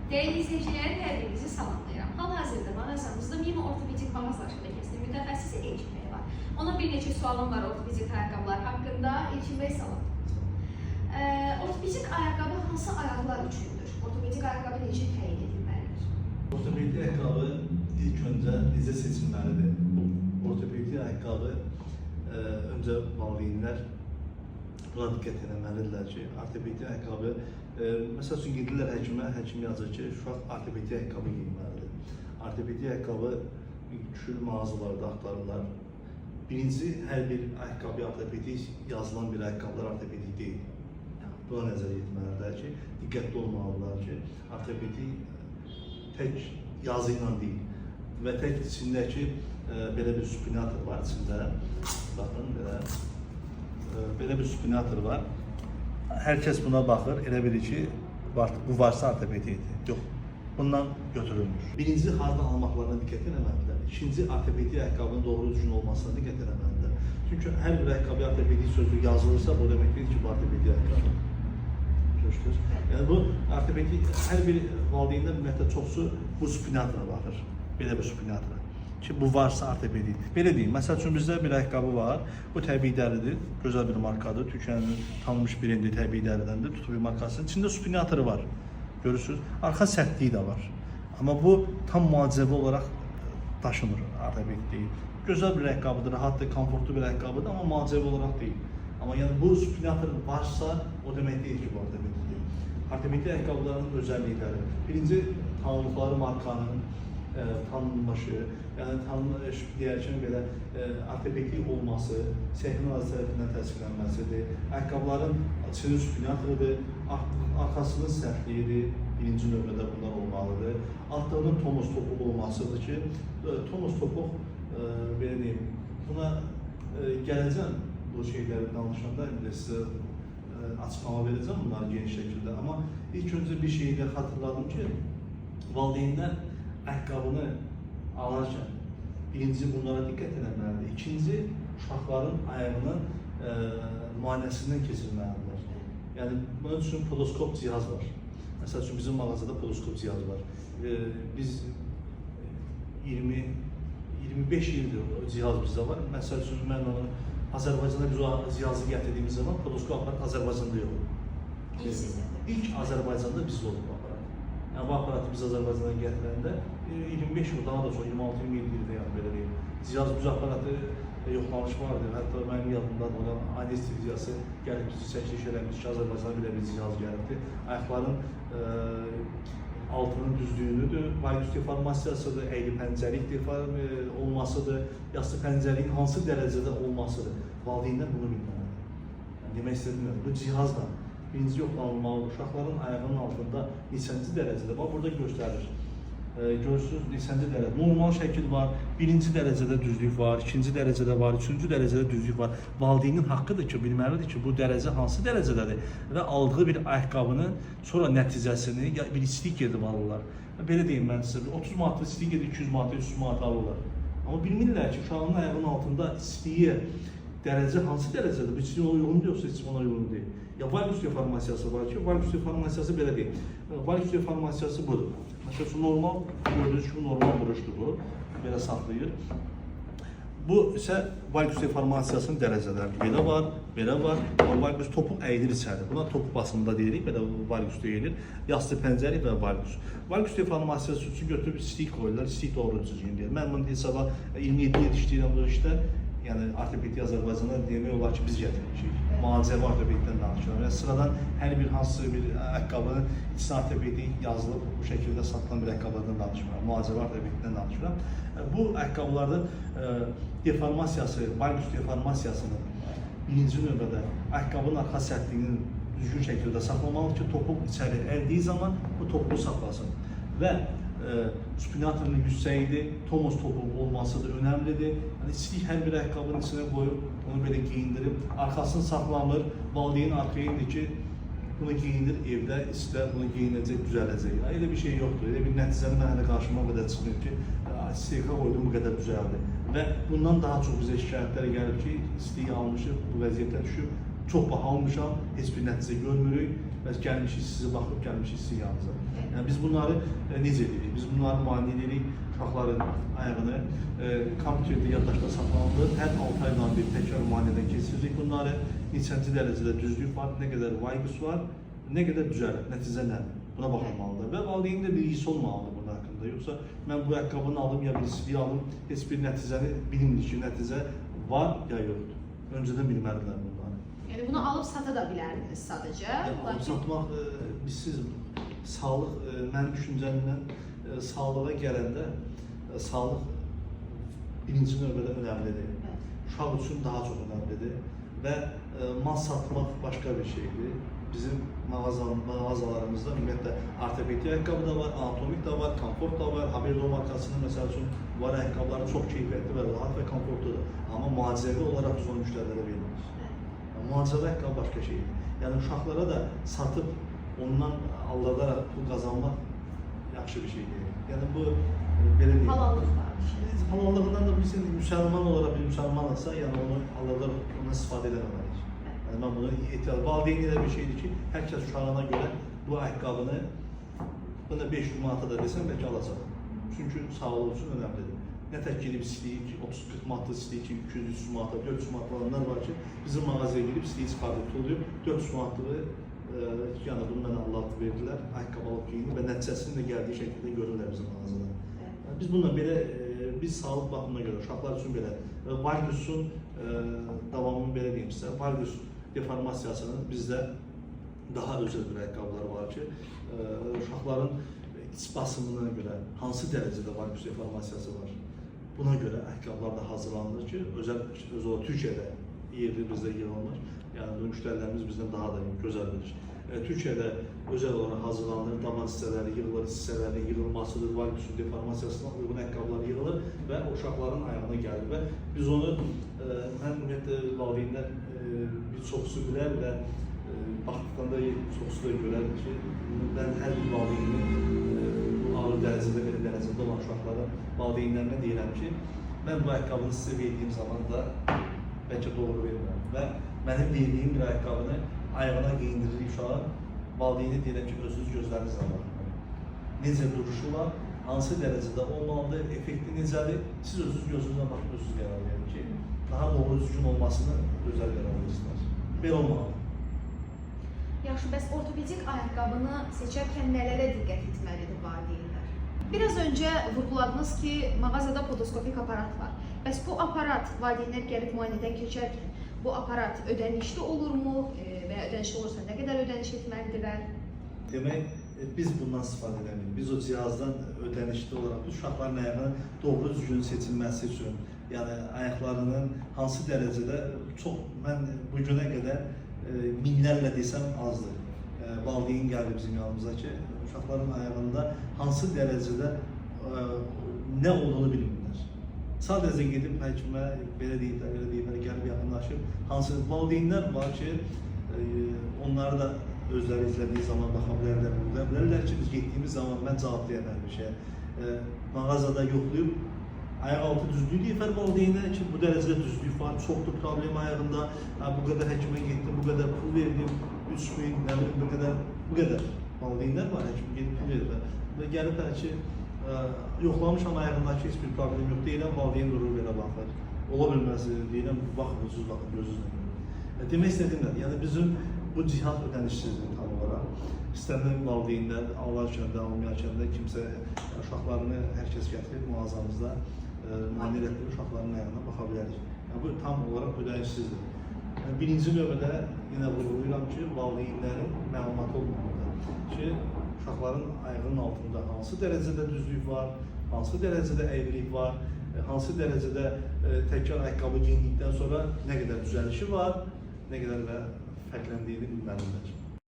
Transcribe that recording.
Değerli izleyiciler, hər birinizi salamlayıram. Hal-hazırda mağazamızda Mimo Ortopedik Mağazalar Şəbəkəsinin mütəxəssisi Elçin bəy var. Ona bir neçə sualım var ortopedik ayaqqabılar haqqında. Elçin bəy, salam. Ortopedik ayaqqabı hansı ayaqlar üçündür? Ortopedik ayaqqabı necə təyin edilməlidir? Ortopedik ayaqqabı ilk öncə necə seçilməlidir? Ortopedik ayaqqabı öncə valideynlər buna diqqət eləməlidirlər ki, ortopedik ayaqqabı məsəl üçün gedirlər həkimə, həkim yazır ki, uşaq ortopedik ayaqqabı geyinməlidir. Ortopedik ayaqqabı düşür mağazalarda axtarırlar. Birinci, hər bir ayaqqabı ortopedik yazılan bir ayaqqabılar ortopedik deyil. Buna nəzər yetirməlidirlər ki, diqqətli olmalıdırlar ki, ortopedik tək yazı ilə deyil və tək içindəki belə bir supinator var içində. Baxın belə belə bir supinator var. Hər kəs buna baxır, elə bilir ki, var, bu varsa ortopedikdir. Yox, bundan götürülmür. Birinci, hardan almaqlarına diqqət eləməlidirlər. İkinci, ortopedik ayaqqabının doğru düzgün olmasına diqqət eləməlidirlər. Çünki hər bir ayaqqabıya ortopedik sözü yazılırsa, bu demək deyil ki, bu ortopedik ayaqqabı. Görüşdünüz? Yəni bu ortopedik hər bir valideynlər ümumiyyətlə çoxsu bu supinatora baxır. Belə bir supinatora. Ki bu varsa ortopedik. Belə deyim, məsəl üçün bizdə bir ayaqqabı var. Bu təbii dəridir. Gözəl bir markadır. Türkiyənin tanınmış brendi təbii dəridəndir. Tutubi markasının içində supinatoru var. Görürsüz? Arxa sərtliyi də var. Amma bu tam müalicəvi olaraq daşımır, ortopedik deyil. Gözəl bir ayaqqabıdır, rahatdır, komfortlu bir ayaqqabıdır, amma müalicəvi olaraq deyil. Amma yəni bu supinator varsa, o demək deyil ki, bu ortopedik deyil. Ortopedik ayaqqabıların özəllikləri. Birinci, tanındıqları markanın tanınması, yəni tanınış deyərkən belə ortopedik olması, Səhiyyə Naziri tərəfindən təsdiqlənməsidir. Ayaqqabıların içinin supinatorudur, arxasının sərtliyidir. Birinci növbədə bunlar olmalıdır. Altlığının tomos topuq olmasıdır ki, tomos topuq belə deyim, buna gələcəm bu şeyləri danışanda indi sizə açıqlama verəcəm bunları geniş şəkildə. Amma ilk öncə bir şeyi də xatırladım ki, valideynlər ayaqqabını alarkən birinci bunlara diqqət eləməlidir. İkinci, uşaqların ayağının müayinəsindən keçirməlidirlər. Yəni bunun üçün podoskop cihaz var. Məsəl üçün bizim mağazada podoskop cihaz var. Biz 20 25 ildir o cihaz bizdə var. Məsəl üçün mən onu Azərbaycanda biz o cihazı gətirdiyimiz zaman podoskop aparat Azərbaycanda yox idi. İlk sizdədir. İlk Azərbaycanda bizdə olub bu aparat. Yəni bu aparatı biz Azərbaycandan gətirəndə 25 il, daha da çox 26-27 ildə yəni belə deyim. Cihaz biz aparatı yoxlanış vardı. Hətta mənim yadımdadır, ona Anes televiziyası gəlib bizi çəkiliş eləmiş ki, Azərbaycana belə bir cihaz gəlibdi. Ayaqların altının düzlüyünüdür, valgus deformasiyasıdır, əyri pəncəlik olmasıdır, yassı pəncəliyin hansı dərəcədə olmasıdır. Valideynlər bunu bilməlidir. Yəni, demək istədiyim bu cihazla birinci yoxlanılmalıdır. Uşaqların ayağının altında neçənci dərəcədə, bax burada göstərir. Görürsünüz neçənci dərəcə. Normal şəkil var, birinci dərəcədə düzlük var, ikinci dərəcədə var, üçüncü dərəcədə düzlük var. Valideynin haqqıdır ki, bilməlidir ki, bu dərəcə hansı dərəcədədir və aldığı bir ayaqqabının sonra nəticəsini ya bir içlik gedib alırlar. Belə deyim mən sizə, 30 manatlıq içlik gedib 200 manat, 300 manat alırlar. Amma bilmirlər ki, uşağın ayağının altında içliyi dərəcə hansı dərəcədir? Bu içlik ona uyğundur yoxsa içlik ona uyğun deyil? Ya valgus deformasiyası var ki, valgus deformasiyası belə deyil. Valgus deformasiyası budur. Məsəl üçün normal, gördüyünüz kimi normal vuruşdur bu. Belə saxlayır. Bu isə valgus deformasiyasının dərəcələri. Belə var, belə var. Amma valgus topuq əyilir içəri. Buna topuq basımında deyirik, belə valgus deyilir. Yassı pəncəlik və valgus. Valgus deformasiyası üçün götürüb içlik qoyurlar. İçlik doğru düzgün deyil. Mən bunu hesaba 27 il işləyirəm bu işdə. Yəni ortopediya Azərbaycanda demək olar ki, biz gətirmişik. Müalicəvi ortopedikdən danışıram. Yəni sıradan hər bir hansısa bir ayaqqabının içinə ortopedik yazılıb bu şəkildə satılan bir ayaqqabıdan danışmıram. Müalicəvi ortopedikdən danışıram. Bu ayaqqabıların deformasiyası, valgus deformasiyasının birinci növbədə ayaqqabının arxa sərtliyinin düzgün şəkildə saxlamalıdır ki, topuq içəri əldiyi zaman bu topuğu saxlasın. Və supinatorun yüksəyidir, tomos topuğu olması da önəmlidir. Yəni içlik hər bir ayaqqabının içinə qoyub, onu belə geyindirib, arxasını saxlamır, valideyn arxaya indi ki, bunu geyindir evdə, istə, bunu geyinəcək, düzələcək. Ya, elə bir şey yoxdur. Elə bir nəticəni mən hələ qarşıma o qədər çıxmıyor ki, isteka qoydum, bu qədər düzəldi. Və bundan daha çox bizə şikayətlər gəlib ki, istiyi almışıq, bu vəziyyətə düşüb, çox baha almışam, heç bir nəticə görmürük. Bəs gəlmişik sizi baxıb gəlmişik sizin yanınıza. Evet. Yəni biz bunları necə edirik? Biz bunları müayinə edirik, uşaqların ayağını kompüterdə yaddaşda saxlanılır. Hər 6 aydan bir təkrar müayinədən keçiririk bunları. Neçənci dərəcədə düzlük var, nə qədər valgus var, nə qədər düzəlib, nəticə nədir? Buna baxılmalıdır. Və valideynin də bilgisi olmalıdır bunun haqqında. Yoxsa mən bu ayaqqabını alım ya bir siliyi alım, heç bir nəticəni bilmir ki, nəticə var ya yoxdur. Öncədən bilməlidirlər bunları. Yəni bunu alıb sata da bilərdiniz sadəcə. Yəni, alıb Lakin satmaq bilirsiz, sağlıq mənim düşüncəmlə sağlığa gələndə sağlıq birinci növbədə önəmlidir. Evet. Uşaq üçün daha çox önəmlidir və mal satmaq başqa bir şeydir. Bizim mağazalarımızda ümumiyyətlə ortopedik ayaqqabı da var, anatomik da var, komfort da var. Haberdo markasının məsəl üçün var ayaqqabıları çox keyfiyyətli və rahat və komfortludur. Amma müalicəvi olaraq biz onu müştərilərə vermirik. Evet. Müalicəvi ayaqqabı başqa şeydir. Yəni uşaqlara da satıb ondan aldadaraq pul qazanmaq yaxşı bir şey deyil. Yəni bu belə deyil. Halallıq var bir şey. Halallığından da bilirsin, müsəlman olaraq bir müsəlmansa, yəni onu aldadaraq ondan istifadə eləməməliyik. Yəni mən bunu ehtiyat. Valideyn elə bir şeydir ki, hər kəs uşağına görə bu ayaqqabını buna 500 manata da desən bəlkə alacaq. Çünki sağlıq üçün önəmlidir. Nə tək gedib istəyir ki, 30-40 manatlıq istəyir ki, 200-300 manata, 400 manat alanlar var ki, bizim mağazaya girib istəyir istifadə tullayıb 400 manatlığı yəni bunu mənə Allah verdilər, ayaqqabı alıb geyinir və nəticəsini də gəldiyi şəkildə görürlər bizim mağazada. Evet. Yəni biz bununla belə, biz sağlıq baxımına görə uşaqlar üçün belə valgusun davamını belə deyim sizə, valgus deformasiyasının bizdə daha özəl bir ayaqqabılar var ki, uşaqların iç basımına görə hansı dərəcədə valgus deformasiyası var, buna görə ayaqqabılar da hazırlanır ki, özəl özəl olaraq Türkiyədə yerli bizdə yığılmır. Yəni bu müştərilərimiz bizdən daha da gözəl bilir. Türkiyədə özəl olaraq hazırlanır, daban hissələri yığılır, hissələrin yığılmasıdır, valgusun deformasiyasına uyğun ayaqqabılar yığılır və o uşaqların ayağına gəlir və biz onu mən ümumiyyətlə valideynlər bir çoxsu bilər və baxdıqdan da çoxsu da görər ki, mən hər bir valideyni bu ağır dərəcədə, belə dərəcədə olan uşaqlara valideynlərinə deyirəm ki, mən bu ayaqqabını sizə verdiyim zaman da bəlkə doğru vermirəm və mənim verdiyim bir ayaqqabını ayağına geyindiririk uşağın, valideyni deyirəm ki, özünüz gözlərinizlə baxın. Necə duruşu var, hansı dərəcədə olmalıdır, effekti necədir, siz özünüz gözünüzlə baxın, özünüz qərar verin ki, daha doğru düzgün olmasını özəl qərar verirsiniz. Belə olmalıdır. Yaxşı, bəs ortopedik ayaqqabını seçərkən nələrə diqqət etməlidir valideynlər? Biraz öncə vurğuladınız ki, mağazada podoskopik aparat var. Bəs bu aparat valideynlər gəlib müayinədən keçərkən bu aparat ödənişli olurmu və ya ödənişli olursa nə qədər ödəniş etməlidirlər? Demək, biz bundan istifadə eləmirik. Biz o cihazdan ödənişli olaraq biz uşaqların ayağının doğru düzgün seçilməsi üçün, yəni ayaqlarının hansı dərəcədə çox mən bu günə qədər minlərlə desəm azdır. Valideyn gəldi bizim yanımıza ki, uşaqların ayağında hansı dərəcədə nə olduğunu bilmirlər. Sadəcə gedib həkimə belə deyiblər, belə deyiblər, gəlib yaxınlaşıb. Hansı valideynlər var ki, onları da özləri izlədiyi zaman baxa bilərlər, vurğulaya bilərlər ki, biz getdiyimiz zaman mən cavab deyəməm bir şeyə. Mağazada yoxlayıb ayaq altı düzlüyü deyiblər valideynə ki, bu dərəcədə düzlük var, çoxdur problem ayağında, hə, bu qədər həkimə getdim, bu qədər pul verdim, 3000, nə bilim, bu qədər, bu qədər valideynlər var, həkim gedib pul verirlər. Və gəliblər ki, yoxlamışam ayağındakı heç bir problem yox, deyirəm, valideyn durur belə baxır. Ola bilməz, deyirəm, baxın, özünüz baxın, gözünüzlə görün. Demək istədiyim nədir? Yəni bizim bu cihaz ödənişsizdir tam olaraq. İstənilən valideynlər alarkən də, almayarkən də kimsə uşaqlarını hər kəs gətirib mağazamızda müayinə elətdirib uşaqların ayağına baxa bilərik. Yəni bu tam olaraq ödənişsizdir. Yəni, birinci növbədə yenə vurğulayıram ki, valideynlərin məlumatı olmalıdır ki, uşaqların ayağının altında hansı dərəcədə düzlük var, hansı dərəcədə əyrilik var, hansı dərəcədə təkrar ayaqqabı geyindikdən sonra nə qədər düzəlişi var, nə qədər də fərqləndiyini bilməlidirlər.